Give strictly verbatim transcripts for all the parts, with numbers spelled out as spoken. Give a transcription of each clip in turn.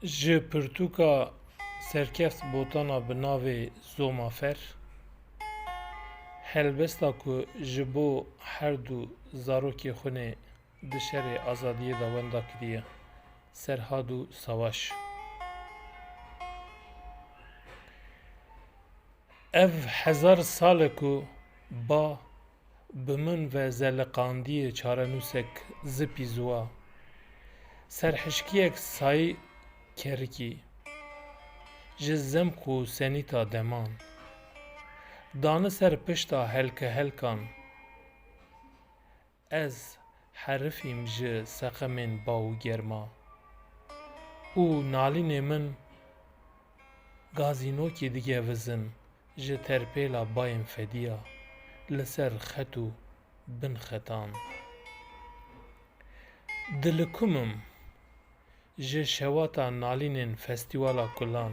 Ji pirtûka Serkeft Botana bi navê Zoma Fer, helbesta ku ji bo her du zarokê xwinê di şerê azadiyê de wenda kiriye, Serhad û Savaş. Ev hezar sal e ku ba bi min ve zeliqandiye çarenûsek zipî ziwa, serhişkiyek sayî kerikî, ji zemq û senîta deman, dane ser pişta helkehelkan. Ez herifîm ji seqemên ba û germa û nalînê min gazînokî digevizin ji terpêla bayên fediya li ser xet û bin xetan. Dilikumim ji şewata nalînên Festîwala Kulan.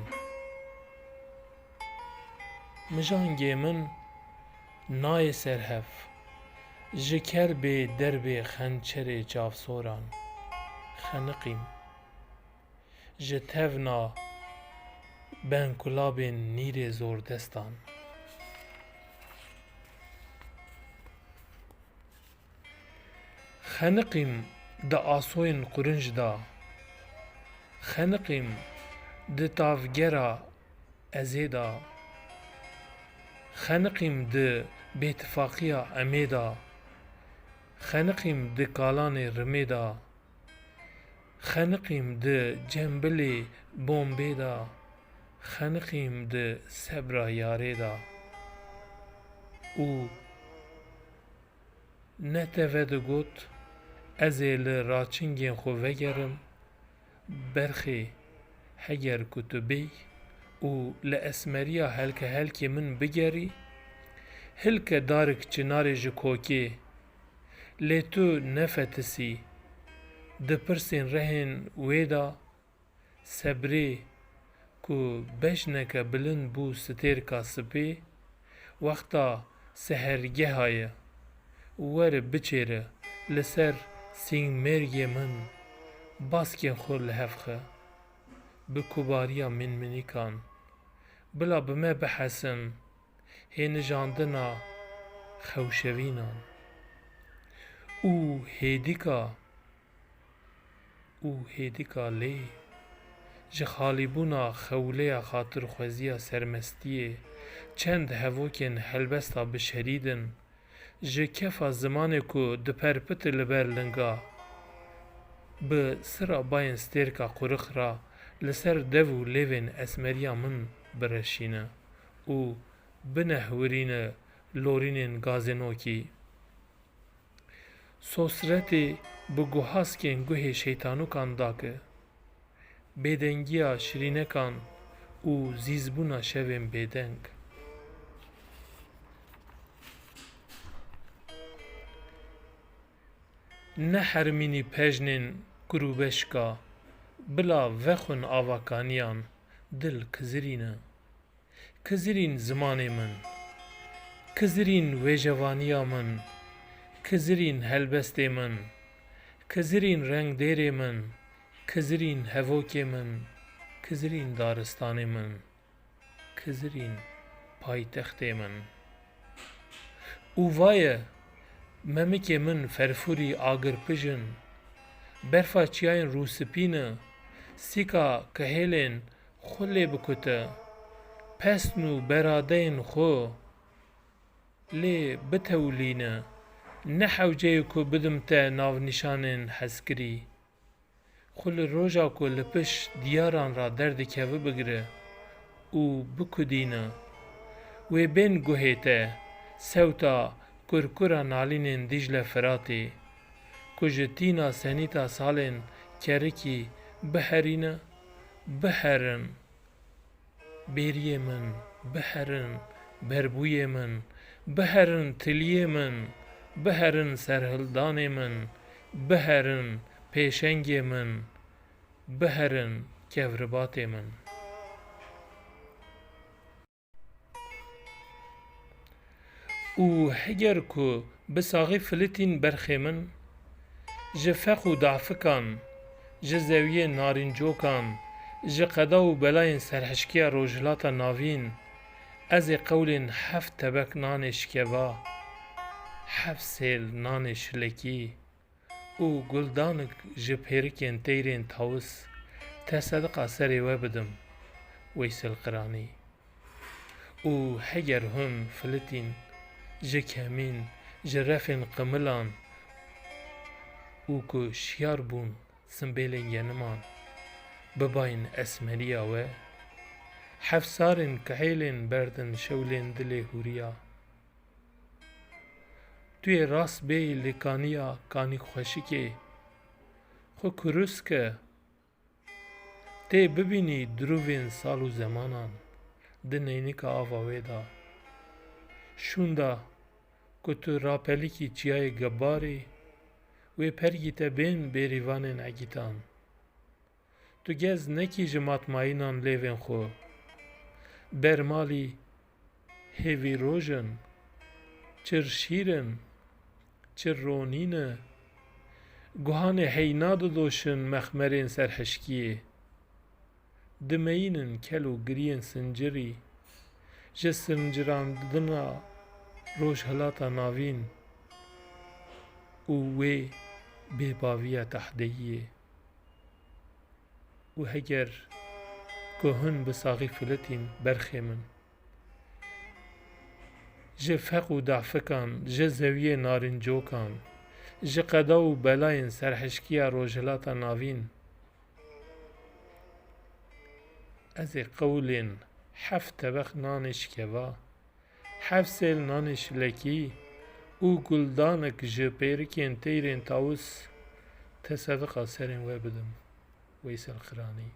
Mijangê min nayê ser hev, ji kerbê derbê xençerê çavsoran xeniqîm, ji tevna benkulabên nîrê zordestan. Xeniqîm di asoyên qurinc de, xeniqîm di tavgera ezê de, xeniqîm di bêtifaqiya emê de, xeniqîm di kalanê rimê de, xeniqîm di cembilê bombê de, xeniqîm di sebra yarê de û Ne teve digot, ez ê li raçingên xwe vegerim, berxê heger ku tu bêy û li esmeriya helkehelkê min bigerî, hilke darik çinarê ji kokê, lê tu nefetisî, di pirsên rehên wê de, Sebrê ku bejneke bilind bû stêrka sipê, wexta sehergeha ye, were biçêre li ser sîngmêrgê min, baskên xwe li hev xe, bi kubariya minminîkan, bila bi me bihesin, hênijandina xewşevînan û hêdîka û hêdîka lê, ji xalîbûna xewleya xatirxweziya sermestiyê çend hevokên helbesta bi şerî din, ji kefa zimanê ku diperpite li ber linga, bi sira bayên stêrka qurix re li ser dev û lêvên esmeriya min bireşîne û binehwirîne lorînên gazênokî. Sosretê bi guhaskên guhê şeytanûkan dake, bêdengiya şirînekan û zîzbûna şevên bêdeng. Ne hermînî pejnên kurûbeşka, bila vexwin avakaniyan, dil kizirîne. Kizirîn zimanê min, kizirîn wêjevaniya min, kizirîn helbestê min, kizirîn rengdêrê min, kizirîn hevokê min, kizirîn daristanê min, kizirîn paytextê min. Û vaye, memikê min ferfûrî agirpij in, berfa çiyayên rûspî ne, sîka kihêlên xwe lê bikute, pesn û beradeyên xwe lê bitewlîne, ne hewce ye ku bidim te navnîşanên hezkirî. Xwe li roja ku li pişt diyaran re derdikeve bigire û bikudîne. Wê bên guhê te sewta kurkura nalînên Dîcle Firatê, ku ji tîna senîta salên kerikî biherîne, biherin. Bêriyê min, biherin, berbûyê min, biherin tiliyê min, biherin serhildanê min, biherin pêşengê min, biherin kevribatê min. Û heger ku bi saxî filitîn berxê min, ji feq û dafikan, ji zewiyên narîncokan, Ji qeda û belayên serhişkiya Rojhilata Navîn, ez ê qewlên heft tebek nanê şikeva, heft sêl nanê şilekî û guldanik ji pêrikên teyrên tawis te sediqa serê we bidim, Weysel Qiranî. Û heger hûn filitîn ji kemîn, ji refên qimilan û ku şiyar bûn simbêlên geniman, bibayîn esmeriya we, hefsarên kihêlên berdin şewlên dilê hûriya. Tu yê rast bêyî li kaniya kanîk xweşikê, xwe kurus ke. Tê bibînî dirûvên sal û zemanan di neynika ava wê de. Şûnda ku tu rapelikî çiyayê Gebarê, wê pergî te bên bêrîvanên egîtan. Tu gez nekî ji matmayînan lêvên xwe. Bermalî hêvî roj in, çir şîr in, çir ronîn e. Guhanê heyna didoşin mexmerên serhişkiyê. Dimeyînin kel û giriyên sincirî. Ji sincirandina Rojhilata Navîn û wê bêbaviya tehdeyiyê. Û heger ku hûn bi saxî filitîn berxê min, ji feq û dafikan, ji zewiyê narîncokan, ji qeda û belayên serhişkiya Rojhilata Navîn, ez ê qewlên heft tebeq nanê şikeva, heft sêl nanê şilekî û guldanik ji pêrikên teyrên tawis te sediqa serên we bidim, Weysel Qiranî.